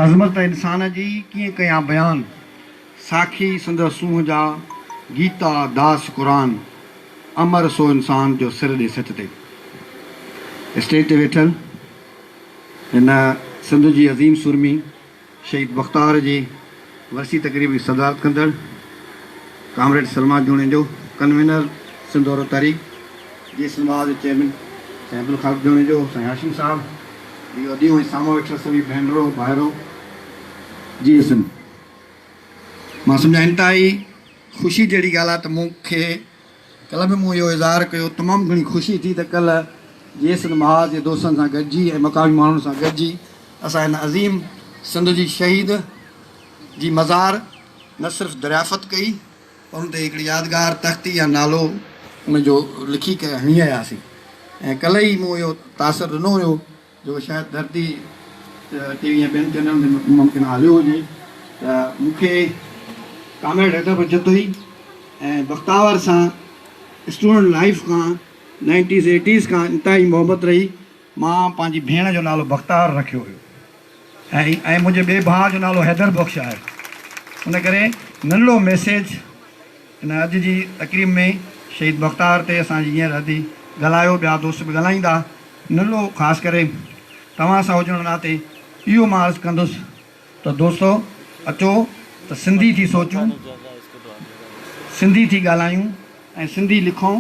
عظمت انسان جي ڪيئن ڪيان بيان، ساکي سندس سونهن جا، گيتا داس قرآن، امر سو انسان جو سر ڏي سچ تي. اسٽيج تي ويٺل هن سنڌ جي عظيم سورمي شهيد بختاور جي ورسي تقريب جي صدارت ڪندڙ ڪامريڊ سلمان جوڻيجو، ڪنوينر سنڌ عورت تحريڪ، جي سنڌ جي چيئرمين سائين عبدالخالق جوڻيجو، سائين هاشم صاحب، ٻيون اديون ۽ سامهون ويٺل سڀئي ڀينرو، ڀائرو، جيئي سنڌ. مان سمجهان انتهائي خوشي جهڙي ڳالهه آهي ته مون کي ڪلهه به مون اهو اظهار ڪيو تمام گهڻي خوشي ٿي ته ڪلهه جيئي سنڌ محاذ جي دوستن سان گڏجي ۽ مقامي ماڻهن سان گڏجي اسان هن عظيم سنڌ جي شهيد جي مزار نه صرف دريافت ڪئي پر ان تي هڪڙي يادگار تختي يا نالو ان جو لکي ڪري هڻي آياسين ۽ ڪلهه ئي مون اهو تاثر ڏنو هيو جو شايد ڌرتي ٽي وي ۽ ٻين چينلن تي ممڪن هليو هجي ته مون کي ڪامريڊ حيدر بخش جتوئي ۽ بختاور سان اسٽوڊنٽ لائيف کان نائنٽيز ايٽيز کان انتهائي محبت رهي. مان پنهنجي ڀيڻ جو نالو بختاور رکيو هيو ۽ ۽ منهنجي ٻئي ڀاء جو نالو حيدر بخش آهي ان ڪري ننڍڙو ميسيج ان اڄ جي تقريب ۾ شهيد بختاور تي اسان جي هينئر ادي ڳالهايو ٻيا دوست به ڳالهائيندا ننڍڙو خاص ڪري توهان سان هجڻ ناتي اهو مان عرض ڪندس ته دوستو اچو ته سنڌي ٿي سوچون، سنڌي ٿي ڳالهايون ۽ سنڌي لکون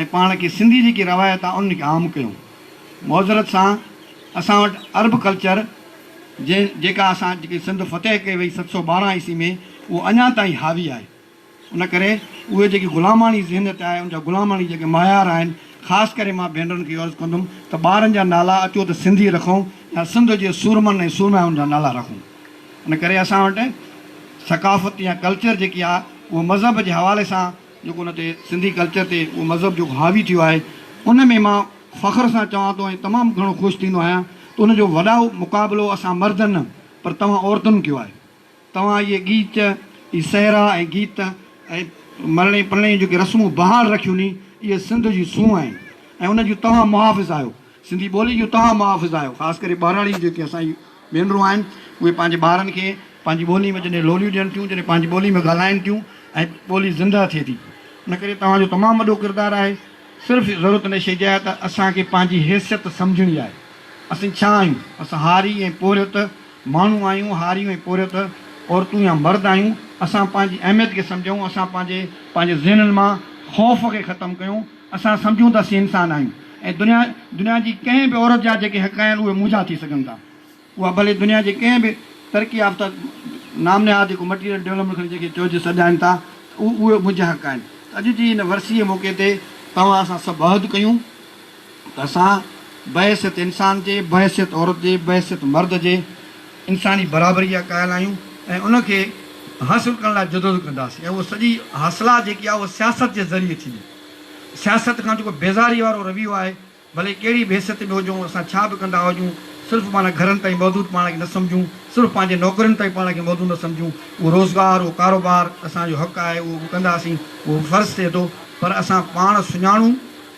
۽ پاڻ کي سنڌي جيڪي روايت آهي انهن کي عام ڪيون. معذرت سان اسان وٽ عرب ڪلچر جنهن جيڪا اسان جيڪي سنڌ فتح ڪئي وئي 712 عيسوي ۾ اهو اڃا تائين حاوي آهي. ان ڪري اهي جيڪي غلاماڻي ذهنيت آهي ان جا غلاماڻي جيڪي معيار آهن خاص ڪري مان ڀينرن کي اهو عرض ڪندم ته ٻارن جا نالا اچو ته سنڌي رکون يا سنڌ جي سورمن ۽ سورمائن جا نالا رکون ان ڪري اسان وٽ ثقافت يا ڪلچر جيڪي آهي اهو مذهب جي حوالي سان جيڪو ان تي سنڌي ڪلچر تي اهو مذهب جيڪو حاوي ٿيو آهي ان ۾ مان فخر سان چوان ٿو ۽ تمام گهڻو خوش ٿيندو آهيان ته ان جو وڏو مقابلو اسان مردن نه پر توهان عورتن ڪيو آهي. توهان اهي ڳيچ، اهي سهرا ۽ گيت ۽ مرڻي پرڻي جون جيڪي رسمون بحال رکيون ني، اهي سنڌ جي سونهن آهن ۽ ان جون توهان محافظ آهيو. سنڌي ٻولي جون توهان محافظ آهيو. خاص ڪري ٻهراڙي جون جيڪي اسان جون ڀينرون آهن، اهي پنهنجي ٻارن کي پنهنجي ٻولي ۾ جڏهن لوليون ڏين ٿيون، جڏهن پنهنجي ٻولي ۾ ڳالهائين ٿيون ۽ ٻولي زندهه ٿئي ٿي. ان ڪري توهان جو تمام وڏو ڪردار آهي. صرف ضرورت ان شيء جي آهي ته اسان کي پنهنجي حيثيت سمجهڻي آهي. اسين ڇا آهيون؟ اسان هاري ۽ پورهيت ماڻهو آهيون، هاري ۽ پورهيت عورتون يا مرد آهيون، اسان پنهنجي اهميت کي سمجهون، اسان پنهنجي پنهنجي ذهنن مان خوف کي ختم ڪيون، اسان سمجهون ته اسين انسان آهيون ۽ دنيا دنيا جي ڪنهن به عورت جا جيڪي حق آهن اهي منهنجا ٿي سگهن ٿا، اها ڀلي دنيا جي ڪنهن به ترقي يافته نام نهاد جيڪو مٽيريل ڊولپمينٽ کڻي جنهن کي چئجي سڏائن ٿا ته اهي منهنجا حق آهن ته اڄ جي هن ورسيء جي موقعي تي توهان اسان سڀ عهد ڪيون. ته اسان بحيثيت انسان جي، بحيثيت عورت جي، بحيثيت مرد جي انساني برابري جا قائل آهيون ۽ ان کي حاصل ڪرڻ لاء جدوجهد ڪنداسين ۽ اهو سڄي حاصلات جيڪي آهي اها سياست جي ذريعي ٿيندي. سياست کان جيڪو بيزاري وارو رويو آهي ڀلي ڪهڙي به حيثيت ۾ هجون اسان ڇا به ڪندا هجون صرف معنيٰ گهرن تائين محدود پاڻ کي نه سمجهون صرف پنهنجي نوڪرين تائين پاڻ کي محدود نه سمجهون اهو روزگار اهو ڪاروبار اسان جو حق آهي اهو به ڪنداسين اهو به فرض ٿئي ٿو پر اسان پاڻ سڃاڻون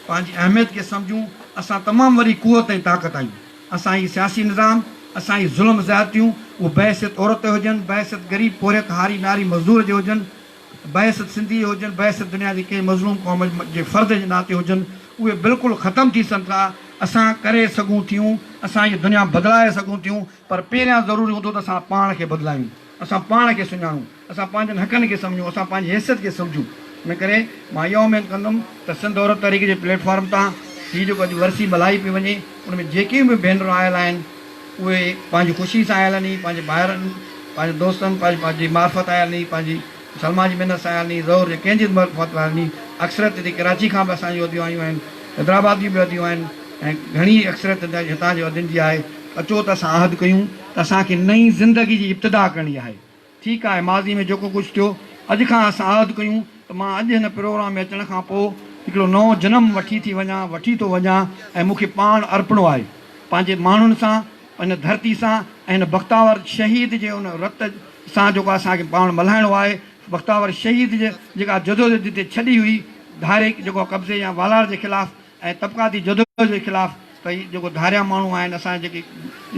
پنهنجي اهميت کي سمجهون، اسان تمام وڏي قوت ۽ طاقت آهيون، اسان هي سياسي نظام، اسان هي ظلم زيادتيون، اهو بحيثيت عورت جي هجن، بحيثيت غريب پورهيت هاري ناري مزدور جي هجن، بحيثيت سنڌي جي هجن، بحيثيت دنيا جي ڪنهن مظلوم قوم جي فرد جي ناتي هجن، اهي بلڪل ختم ٿي سگهن ٿا، اسان ڪري سگهون ٿيون، اسان هيء دنيا بدلائي سگهون ٿيون، پر پهريان ضروري هوندو ته اسان پاڻ کي بدلايون، اسان پاڻ کي سڃاڻون. اسان پنهنجن حقن کي سمجهون، اسان پنهنجي حيثيت کي سمجهون. ان ڪري مان اها اميد ڪندم ته سنڌ عورت تحريڪ جي پليٽ فارم تان هي جيڪو اڄ ورسي ملهائي پئي وڃي، ان ۾ جيڪي به ڀينرون آيل آهن، اهي پنهنجي خوشي سان آيل آهن، پنهنجي ڀائرن، پنهنجي دوستن، پنهنجي معرفت آيل آهن، پنهنجي سلميٰ جي محنت سان آيل آهن، ظهور جي ڪنهن جي معرفت آيل آهن. اڪثريت هتي ڪراچي کان به اسان جون اديون آيون آهن، حيدرآباد جون به اديون آهن ۽ گهڻي اڪثريت هتان جي ادين جي آهي. اچو ته اسان عهد ڪيون ته اسان کي نئين زندگي جي ابتدا ڪرڻي آهي. ٺيڪ آهي ماضي ۾ جيڪو ڪجهه ٿيو اڄ کان اسان عهد ڪيون ته مان اڄ هن پروگرام ۾ اچڻ کان پوء هڪڙو نئون جنم وٺي ٿي وڃان وٺي ٿو وڃان ۽ مون کي پاڻ ارپڻو آهي پنهنجي ماڻهن سان هن ڌرتي سان ۽ هن بختاور شهيد جي ان رت سان جيڪو اسان کي پاڻ ملهائڻو آهي بختاور شهيد جي جيڪا جدوجهد جتي ڇڏي هئي ڌاري جيڪو قبضي يا والار جي خلاف ۽ طبقاتي جدوجهد جي خلاف ته هي جيڪو ڌاريا ماڻهو آهن اسان جيڪي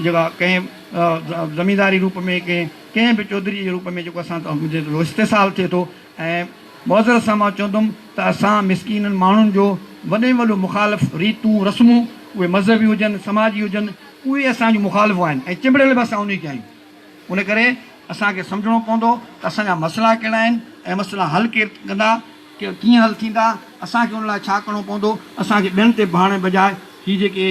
جيڪا ڪنهن زمينداري روپ ۾ ڪنهن ڪنهن به چوڌري جي روپ ۾ جيڪو اسان جو استحصال ٿئي ٿو ۽ معذرت سان مان چوندم ته اسان مسڪينن ماڻهن جو وڏي ۾ وڏو مخالف ريتون رسمون اهي مذهبي هجن سماجي هجن اهي اسان جون مخالف آهن ۽ چنبڙيل به اسان انهي کي آهيون ان ڪري اسان کي سمجهڻو پوندو ته اسان جا مسئلا ڪهڙا آهن ۽ مسئلا حل ڪير ڪندا، ڪيئن حل ٿيندا، اسان کي ان لاء ڇا ڪرڻو پوندو، اسان کي ٻين تي ڀاڙڻ بجاء هي جيڪي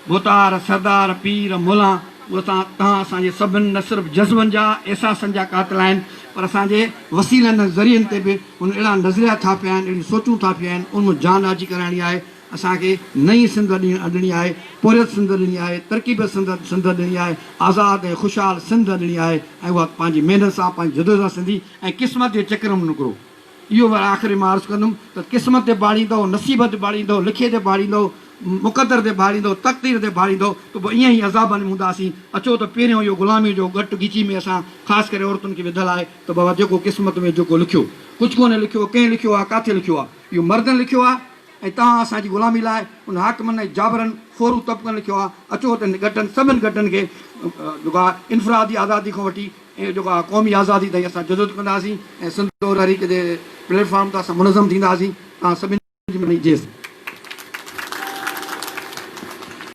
ڀوتار، سردار، پير، ملان اهي اسان توهان اسان جي سڀن نه صرف جذبن جا، احساسن جا قاتل آهن پر اسان جي وسيلن ۽ ذريعن تي به هن اهڙا نظريا ٿاڦيا آهن، اهڙيون سوچون ٿاڦيون آهن، ان مان جان آجي ڪرائڻي آهي. اسان کي نئين سنڌ اڏڻي آهي، پورهيت سنڌ اڏڻي آهي، ترقي پسند سنڌ اڏڻي آهي، آزاد ۽ خوشحال سنڌ اڏڻي آهي ۽ اها پنهنجي محنت سان، پنهنجي جدوجهد سان سنڌي ۽ قسمت جي چڪر مان نڪرو. اهو ور آخر ۾ مان عرض ڪندم ته قسمت تي ڀاڙيندؤ، نصيب تي ڀاڙيندؤ، لکي تي ڀاڙيندؤ، مقدر تي ڀاڙيندؤ، تقدير تي ڀاڙيندؤ ته پوء ائين ئي عذابن ۾ هونداسين. اچو ته پهريون اهو غلاميء جو ڳٽ ڳچي ۾ اسان خاص ڪري عورتن کي وڌل آهي ته بابا جيڪو قسمت ۾ جيڪو لکيو. ڪجهه ڪونهي لکيو، ڪنهن لکيو آهي، ڪاٿي لکيو آهي؟ اهو مردن لکيو آهي. ۽ توهان اسان جي غلامي لاء انهن حاڪمن ۽ جابرن ڦورو طبقن لکيو آهي، اچو ته هن ڳٽن سڀن ڳٽن کي جيڪو آهي انفرادي آزادي کان وٺي ۽ جيڪو آهي قومي آزادي تائين اسان جدوجھد ڪنداسين ۽ سنڌ تحريڪ جي پليٽ فارم تان اسان منظم ٿينداسين. توهان سڀن جي مهرباني. جي.